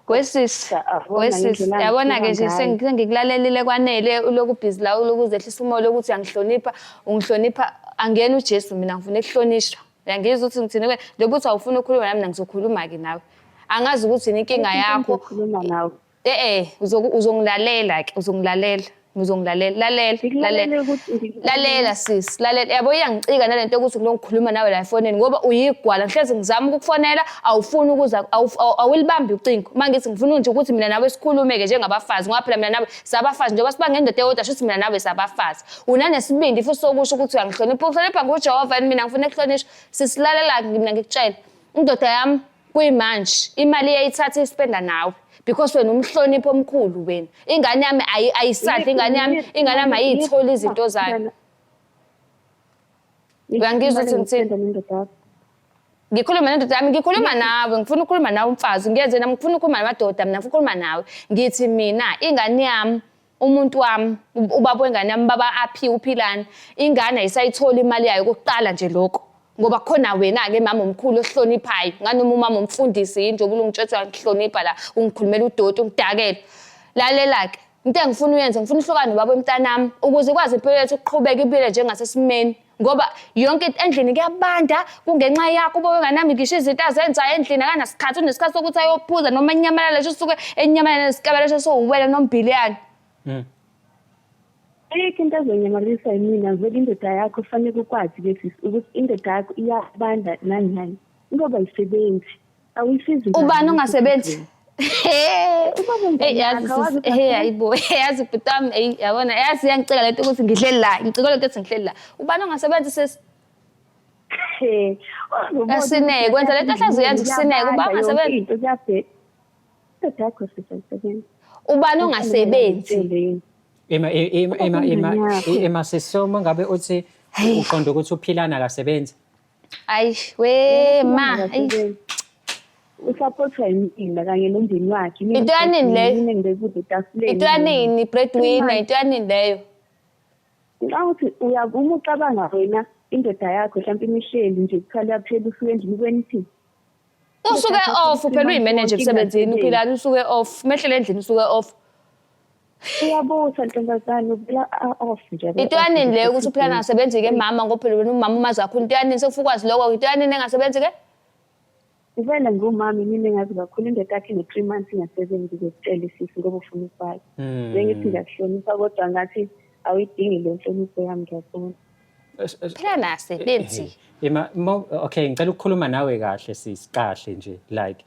Wesisi, wesisi, yabona-ke nje sengikulalelile kwanele ulokhu ubhizi la ulokhu uzehlisa umoya lokuthi uyangihlonipha, ungihlonipha angiyena uJesu mina ngifuna ukuhlonishwa. Uyangizwa ukuthi ngithini kuwena? Njengoba uthi awufuni ukukhuluma nami mina ngizokhuluma-ke nawe. Angazi ukuthi yini inkinga yakho. Ngizokhuluma nawe. Eh uzongilalela ke, uzongilalela. Uzongilalela, lalela, lalela. Lalela sis, lalela. Yabo iyangicika nalento yokuthi ngilokhu ngikhuluma nawe la efonini ngoba uyigwala. Ngihlezi ngizama ukukufonela, awufuni ukuza awulibambi ucingo. Uma ngithi ngifuna nje ukuthi mina nawe sikhulume-ke njengabafazi ngoba phela mina nawe sabafazi njengoba siba ngendoda eyodwa shuthi mina nawe sabafazi. Unanesibindi futhi sokusho ukuthi uyangihlonipha. Uhlonipha nguJehova yini mina ngifuna ukuhlonishwa. Sisilalela-ke mina ngikutshela. Indoda yami Kuyimanje imali iyayithatha ispenda nawe because wena umhlonipho omkhulu wena. Ingane yami ayisadli ingane yami, ingane yami ayiyitholi izinto zayo. Uyangizwa ukuthi ngithini? Ngikhuluma nendoda yami, ngikhuluma nawe, ngifuna ukukhuluma nawe umfazi, ngiyenze nami ngifuna ukukhuluma namadoda mina ngifuna ukukhuluma nawe. Ngithi mina ingane yami umuntu wami ubaba wengane yami baba aphiwe uphilani ingane ayisayitholi imali yayo kokuqala nje lokho ngoba khona wena-ke mama omkhulu ohloniphayo nganoma umama omfundisi yini njengoba ulungitshela uyangihlonipha la ungikhulumela udoti ungidakele lalela-ke into engifuna uyenze ngifuna uhlukane nobaba wemntanami ukuze ikwazi impilo yethu ukuqhubeka ibuyele njengasesimeni ngoba yonke into endlini kuyabanda kungenxa yakho uba wenganami ngisho izinto azenzayo endlini akanasikhathi unesikhathi sokuthi ayophuza noma enyamalala nje usuke enyamalala nesikabela nje sowuwela nombiliyane. Ayikho into ezonyamalisa yimina vele indoda yakho fanele ukwazi ke sisi ukuthi indoda yakho iyabanda nani nani ngoba ayisebenzi. Awuyisizi Ubani ongasebenzi? Hey yazi sisi, hey hayibo, yazi bhuti wami, hey yabona, yazi iyangicika lento ukuthi ngihleli la, ngicika lento ukuthi ngihleli la. Ubani ongasebenzi sisi? Asineke, kwenza lento ohlezi uyenza kusineke, ubani ongasebenzi? Into kuyabheda. Indoda yakho sisi ayisebenzi. Ubani ongasebenzi? Ema ema ema ema ema sisi uma ngabe uthi uqonda ukuthi uphilana akasebenzi. Ayi we ma, ayi. Usaphothwa yimina kanye nomndeni wakhe. Into yanini leyo? Mina ngibekude etafuleni. Into yanini breadwinner, into yanini leyo? Ngicabanga ukuthi uma ucabanga wena indoda yakho mhlawumpe imihleli nje kuthiwa liyaphela usuke endlini kweni ithini? Usuke off phela uyi-manager emsebenzini uphilani usuke off mehlele endlini usuke off. Uyabusa ntombazane ubula off nje. Into yanini leyo ukuthi uphilani angasebenzi ke mama ngoba phela wena umama umazi kakhulu into yanini sekufuka ukwazi lokho into yanini engasebenzi ke? Vele ngumama mina engazi kakhulu indoda yakhe ine-3 months ingasebenzi ngokutshela isisi ngoba ufuna ukwazi. Bengithi ngiyakuhlonipha kodwa ngathi awuyidingi le nhlonipho yami ngiyabona. Phela nasebenzi. Ima okay ngicela ukukhuluma nawe kahle sisi kahle nje like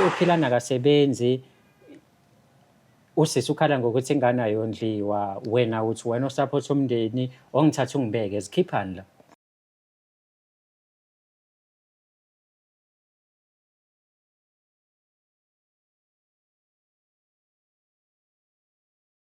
uphila nakasebenzi usisi ukhala ngokuthi ingane ayondliwa wena uthi wena osupport umndeni ongithatha ungibeke zikhiphani la.